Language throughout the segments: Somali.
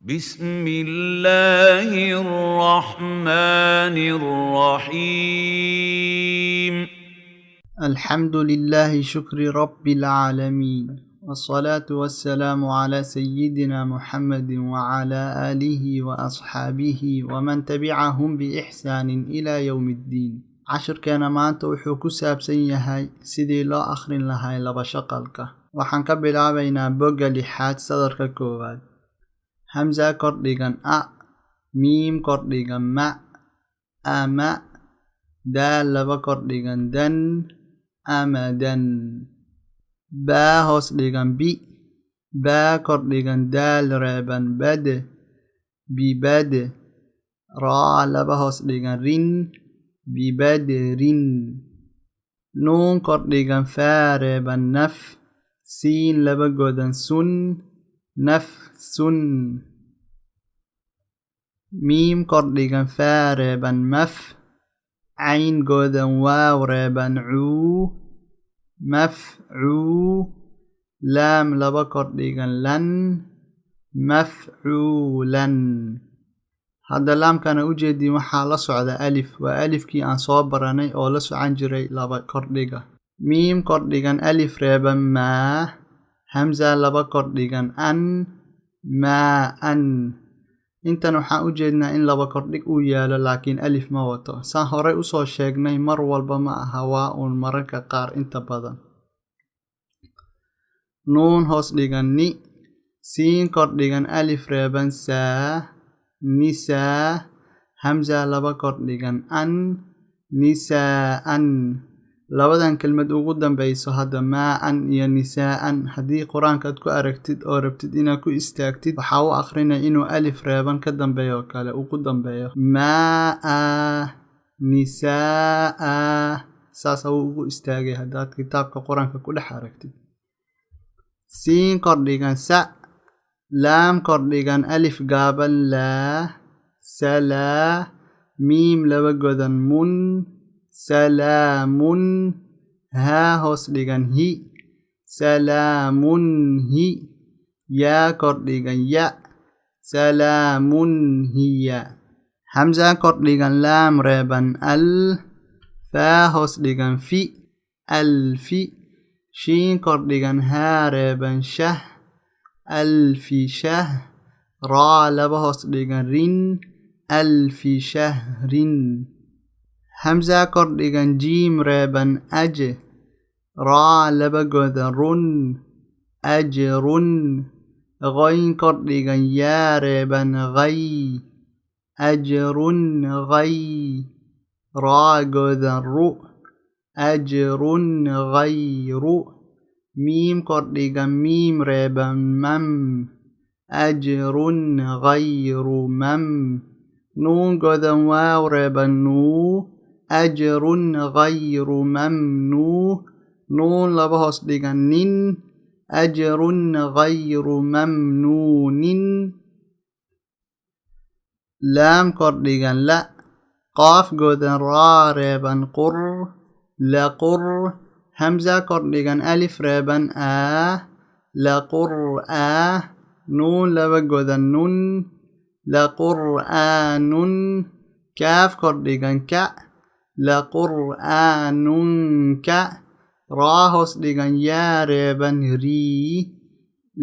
بسم الله الرحمن الرحيم. الحمد لله شكر رب العالمين، والصلاة والسلام على سيدنا محمد وعلى آله وأصحابه ومن تبعهم بإحسان إلى يوم الدين. Cashirkeena maanta wuxuu ku saabsan yahay sidii loo akhrin lahay laba shaqalka. Waxaan ka bilaabaynaa bogga lixaad, sadarka koowaad. Hamza kordhigan a, miim kordhigan ma, ama, daal laba kordhigan dan, amadan. Baa hoos dhigan bi, baa kordhigan daal reeban bad, bibad. Raa laba hoos dhigan rin, bibadrin. Nuun kordhigan faa reeban naf, siin laba godan sun, nafsun. Miim kordhigan faa reeban maf, cayn godan waaw reeban cuu, mafcuu. Laam laba kordhigan lan, mafcuulan. Hadda laamkana ujeedin waxaa la socda alif, waa alifkii aan soo baranay oo la socon jiray laba kordhiga. Miim kordhigan alif reeban maa, hamza laba kordhigan an, maa an. Intan waxaan u jeednaa in laba kordhig uu yaalo, laakiin alif ma wato. Saan horey usoo sheegnay, mar walba ma aha, waa uun mararka qaar inta badan. Nuun hoos dhigan ni, siin kordhigan alif reeban saa, nisaa. Hamza laba kordhigan an, nisaa'an. Labadan kelmad ugu dambayso hadda, maa-an iyo nisaa'an, haddii Qur-aankaad ku aragtid oo rabtid inaad ku istaagtid, waxaa u akrinaya inuu alif reeban ka dambeeyo oo kale ugu dambeeyo. Maa-a, nisaa-a, saas uu ugu istaagay haddaad kitaabka Qur-aanka ku dhex aragtid. Siin kordhigan sa, laam kordhigan alif gaaban laa, salaa. Miim laba godan mun, salaamun. Haa hoos dhigan hi, salaamun hi. Yaa kordhigan ya, salaamun hiya. Hamza kordhigan laam reeban al, faa hoos dhigan fi, alfi. Shiin kordhigan haa reeban shah, alfi shah. Raa laba hoos dhigan rin, alfi shahrin. Hamza kordhigan jiim reeban aj, raa laba godan run, ajrun. Qoyn kordhigan yaa reeban ghay, ajrun ghay. Raa godan ru, ajrun ghayru. Miim kordhigan miim reeban mam, ajrun ghayru mam. Nuun godan waaw reeban nuu, ajrun ghayru mamnuu. Nuun laba hoos dhigan nin, ajrun ghayru mamnuunin. Laam kordhigan la, qaaf godan raa reeban qur, laqur. Hamza kordhigan alif reeban aa, laqur'aa. Nuun laba godan nun, laqur'aanun. Kaaf kordhigan ka, laqur'aanun ka. Raa hoos dhigan yaa reeban rii,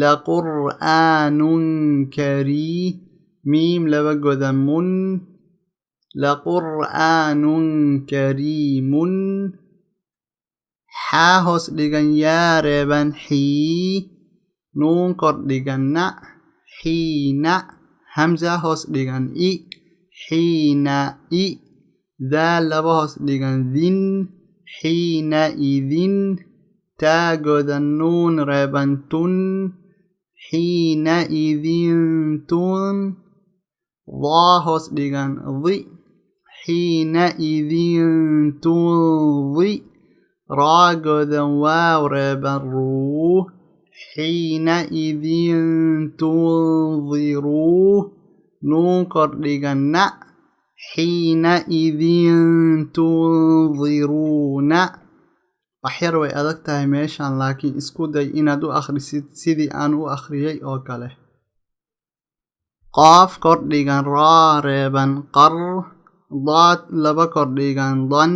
laqur'aanun karii. Miim laba godan mun, laqur'aanun kariimun. Xaa hoos dhigan yaa reeban xii, nuun kordhigan na, xiina. Hamza hoos dhigan i, xiina i. Daal laba hoos dhigan dhin, xiina idin. Taa godan nuun reeban tun, xiina idin tun. Daa hoos dhigan di, xiina idin tundi. Raa godan waaw reeban ruu, xiina idin tundiruu. Nuun kordhigan na, xiina-idin tundiruuna. Waxyar way adag tahay meeshan, laakiin isku day inaad u akhrisid sidii aan u akhriyay oo kale. Qaaf kordhigan raa reeban qar, daad laba kordhigan dan,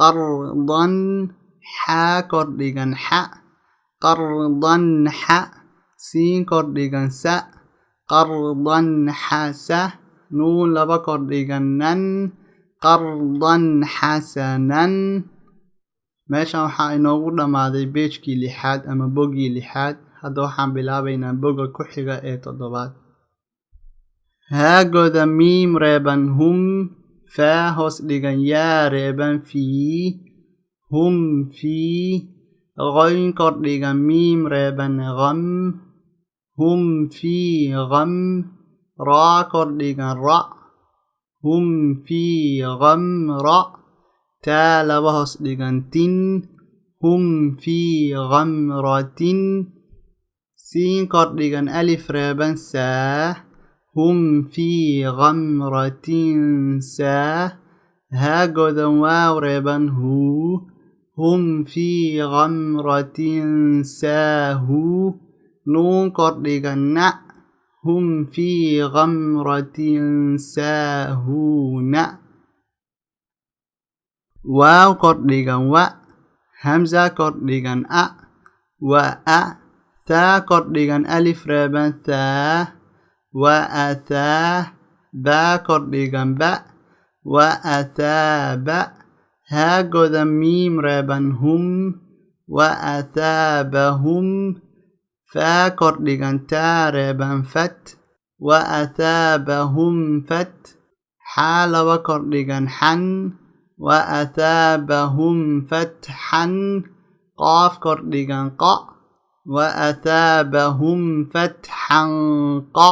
qardan. Xaa kordhigan xa, qardan xa. Siin kordhigan sa, qardan xasa. Nuun laba kordhigan nan, qardan xasanan. Meeshan waxaa inoogu dhammaaday page-kii lixaad ama boggii lixaad. Hadda waxaan bilaabaynaa bogga ku xiga ee toddobaad. Haagoda miim reeban hum, faa hoos dhigan yaa reeban fii, hum fii. Qoyn kordhigan miim reeban gham, hum fii gham. Raa kordhigan ra, hum fii ghamra. Taa laba hoos dhigan tin, hum fii ghamratin. Siin kordhigan alif reeban saa, hum fii ghamratin saa. Haagodan waaw reeban huu, hum fii ghamratin saahuu. Nuun kordhigan na, hum fii ghamratin saahuuna. Waaw kordhigan wa, hamza kordhigan a, wa a. Thaa kordhigan alif reeban thaa, wa athaa. Baa kordhigan ba, wa athaaba. Haagoda miim reeban hum, wa athaabahum. Faa kordhigan taa reeban fat, wa athaabahum fat. Xaa laba kordhigan xan, wa athaabahum fatxan. Qaaf kordhigan qa, wa athaabahum fatxan qa.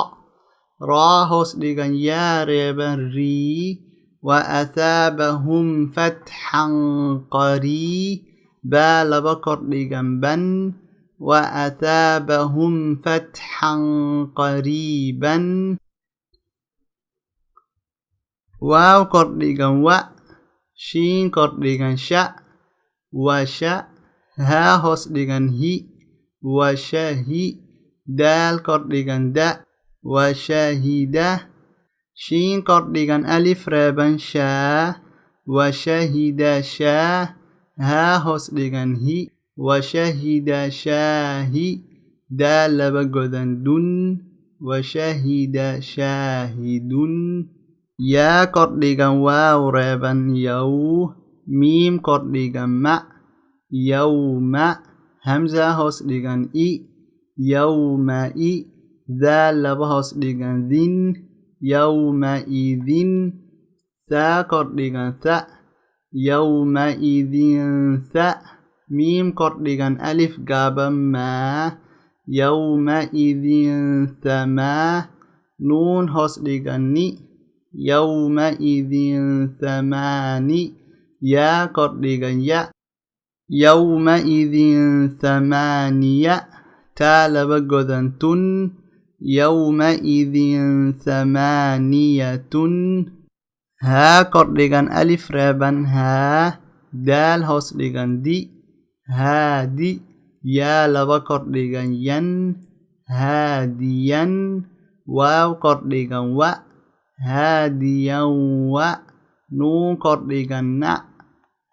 Raa hoos dhigan yaa reeban rii, wa athaabahum fatxan qarii. Baa laba kordhigan ban, wa athaabahum fatxan qariiban. Waaw kordhigan wa, shiin kordhigan sha, wa sha. Haa hoos dhigan hi, wa shahi. Daal kordhigan da, wa shahida. Shiin kordhigan alif reeban shaa, wa shahida shaa. Haa hoos dhigan hi, wa shahida shaahi. Daal laba godan dun, wa shahida shaahidun. Yaa kordhigan waaw reeban yow, miim kordhigan ma, yawma. Hamza hoos dhigan i, yawma i. Daal laba hoos dhigan dhin, yawma idin. Thaa kordhigan tha, yawma idin tha. Miim kordhigan alif gaaban maa, yawma idin thamaa. Nuun hoos dhigan ni, yawma idin thamaani. Yaa kordhigan ya, yawma idin thamaaniya. Taa laba godan tun, yawma idin thamaaniyatun. Haa kordhigan alif reeban haa, daal hoos dhigan di, haadi. Yaa laba kordhigan yan, haadiyan. Waaw kordhigan wa, haadiyan wa. Nuun kordhigan na,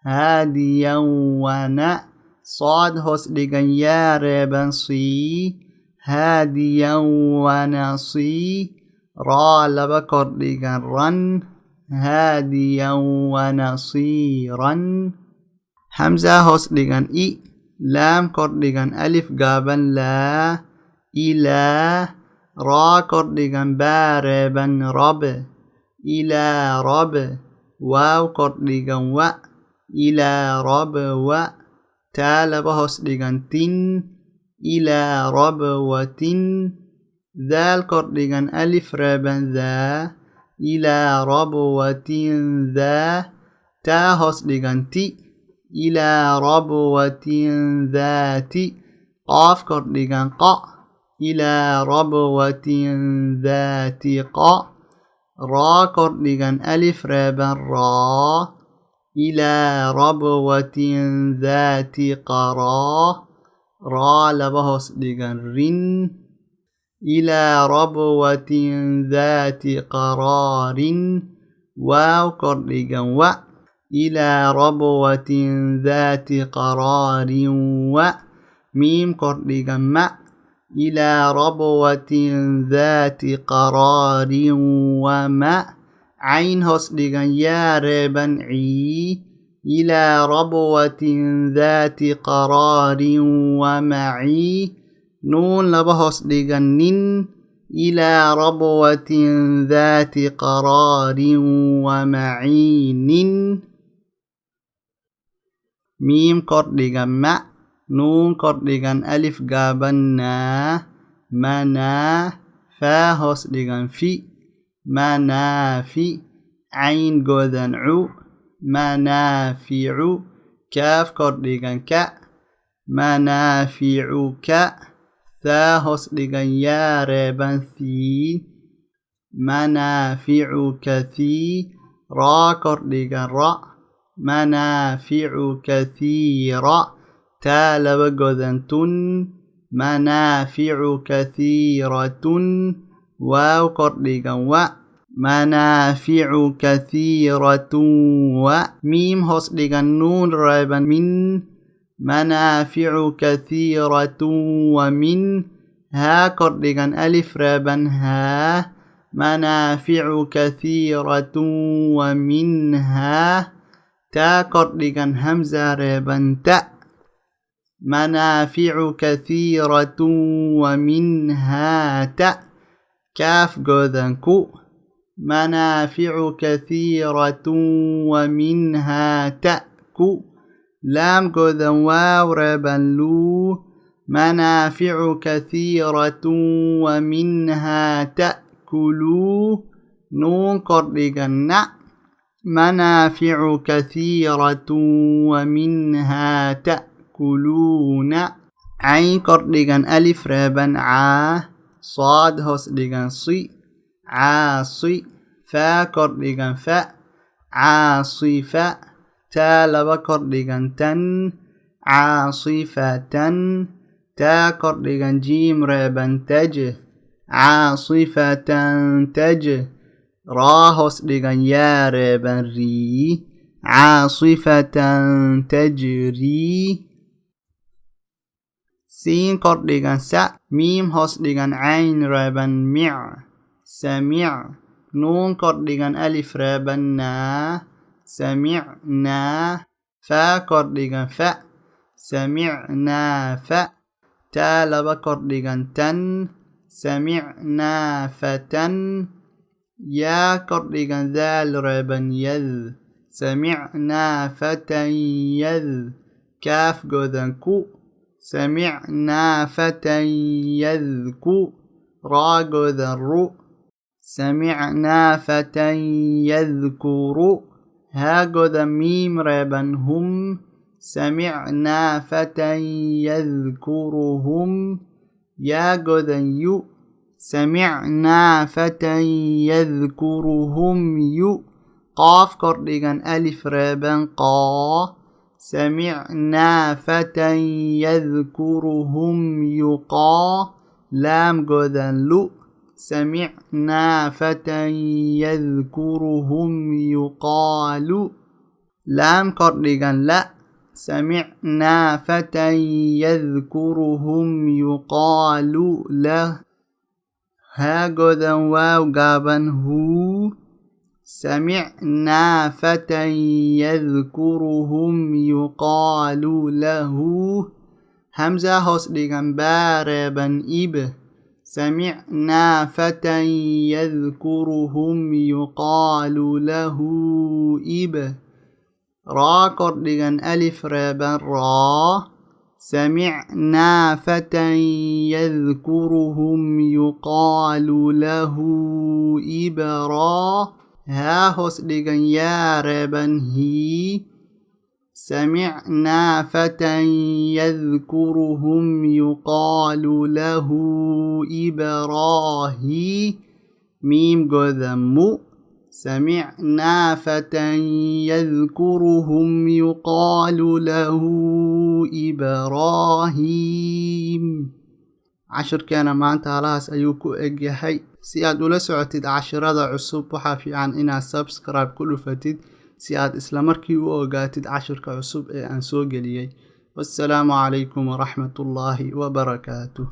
haadiyan wana. Saad hoos dhigan yaa reeban sii, haadiyan wanasii. Raa laba kordhigan ran, haadiyan wanasiiran. Hamza hoos dhigan i, laam kordhigan alif gaaban laa, ilaa. Raa kordhigan baa reeban rab, ilaa rab. Waaw kordhigan wa, ilaa rabwa. Taa laba hoos dhigan tin, ilaa rabwatin. Daal kordhigan alif reeban daa, ilaa rabwatin daa. Taa hoos dhigan ti, ilaa rabwatin daati. Qaaf kordhigan qa, ilaa rabwatin daati qa. Raa kordhigan alif reeban raa, ilaa rabwatin daati qaraa. Raa laba hoos dhigan rin. Ilaa rabwatin daati qaraarin. Waaw kordhigan wa. Ilaa rabwatin daati qaraarin wa. Miim kordhigan ma. Ilaa rabwatin daati qaraarin wa ma. Cayn hoos dhigan yaa reeban cii. Ilaa rabwatin daati qaraarin wa macii. Nuun laba hoos dhigan nin. Ilaa rabwatin daati qaraarin wa maciinin. Miim kordhigan ma. Nuun kordhigan alif gaaban naa. Manaa. Faa hoos dhigan fi. Manaafi. Cayn godan cu. Manaaficu. Kaaf kordhigan ka. Manaaficu ka. Thaa hoos dhigan yaa reeban thii. Manaaficu kathii. Raa kordhigan ra. Manaaficu kathiira. Taa laba godan tun. Manaaficu kathiiratun. Waaw kordhigan wa. Manaaficu kathiiratun wa. Miim hoos dhigan nuun reeban min. Manaaficu kathiiratun wa min. Haa kordhigan alif reeban haa. Manaaficu kathiiratun wa minhaa. Taa kordhigan hamza reeban ta. Manaaficu kathiiratun wa minhaa ta. Kaaf godan ku. Manaaficu kathiiratun wa minhaa ta'ku. Laam godan waaw reeban luu. Manaaficu kathiiratun wa minhaa ta'kuluu. Nuun kordhigan na. Manaaficu kathiiratun wa minhaa ta'kuluuna. Cayn kordhigan alif reeban caa. Saad hoos dhigan si. Caasi. Faa kordhigan fa. Caasifa. Taa laba kordhigan tan. Caasifatan. Taa kordhigan jiim reeban taj. Caasifatan taj. Raa hoos dhigan yaa reeban rii. Caasifatan tajrii. Siin kordhigan sa. Miim hoos dhigan cayn reeban mic. Samic. Nuun kordhigan alif reeban naa. Samicnaa. Faa kordhigan fa. Samicnaa fa. Taa laba kordhigan tan. Samicnaa fatan. Yaa kordhigan daal reeban yad. Samicnaa fatan yad. Kaaf godan ku. Samicnaa fatan yadku. Raa godan ru. Samicnaa fatan yadkuru. Haa godan miim reeban hum. Samicnaa fatan yadkuruhum. Yaa godan yu. Samicnaa fatan yadkuruhum yu. Qaaf kordhigan alif reeban qaa. Samicnaa fatan yadkuruhum yuqaa. Laam godan lu. Samicnaa fatan yadkuruhum yuqaalu. Laam kordhigan la. Samicnaa fatan yadkuruhum yuqaalu lah. Haa godan waaw gaaban huu. Samicnaa fatan yadkuruhum yuqaalu lahu. Hamza hoos dhigan baa reeban ib. Samicnaa fatan yadkuruhum yuqaalu lahu ib. Raa kordhigan alif reeban raa. Samicnaa fatan yadkuruhum yuqaalu lahu ibraa. Haa hoos dhigan yaa reeban hii. Samicnaa fatan yadkuruhum yuqaalu lahu ibraahi. Miim godan mu. Samicnaa fatan yadkuruhum yuqaalu lahu ibraahiim. Cashirkeena maanta halahaas ayuu ku eg yahay. Si aad ula socotid cashirada cusub, waxaa fiican inaad subscribe ku dhufatid si aad isla markii u ogaatid cashirka cusub ee aan soo geliyey. Wassalaamu calaykum waraxmatullaahi wabarakaatuh.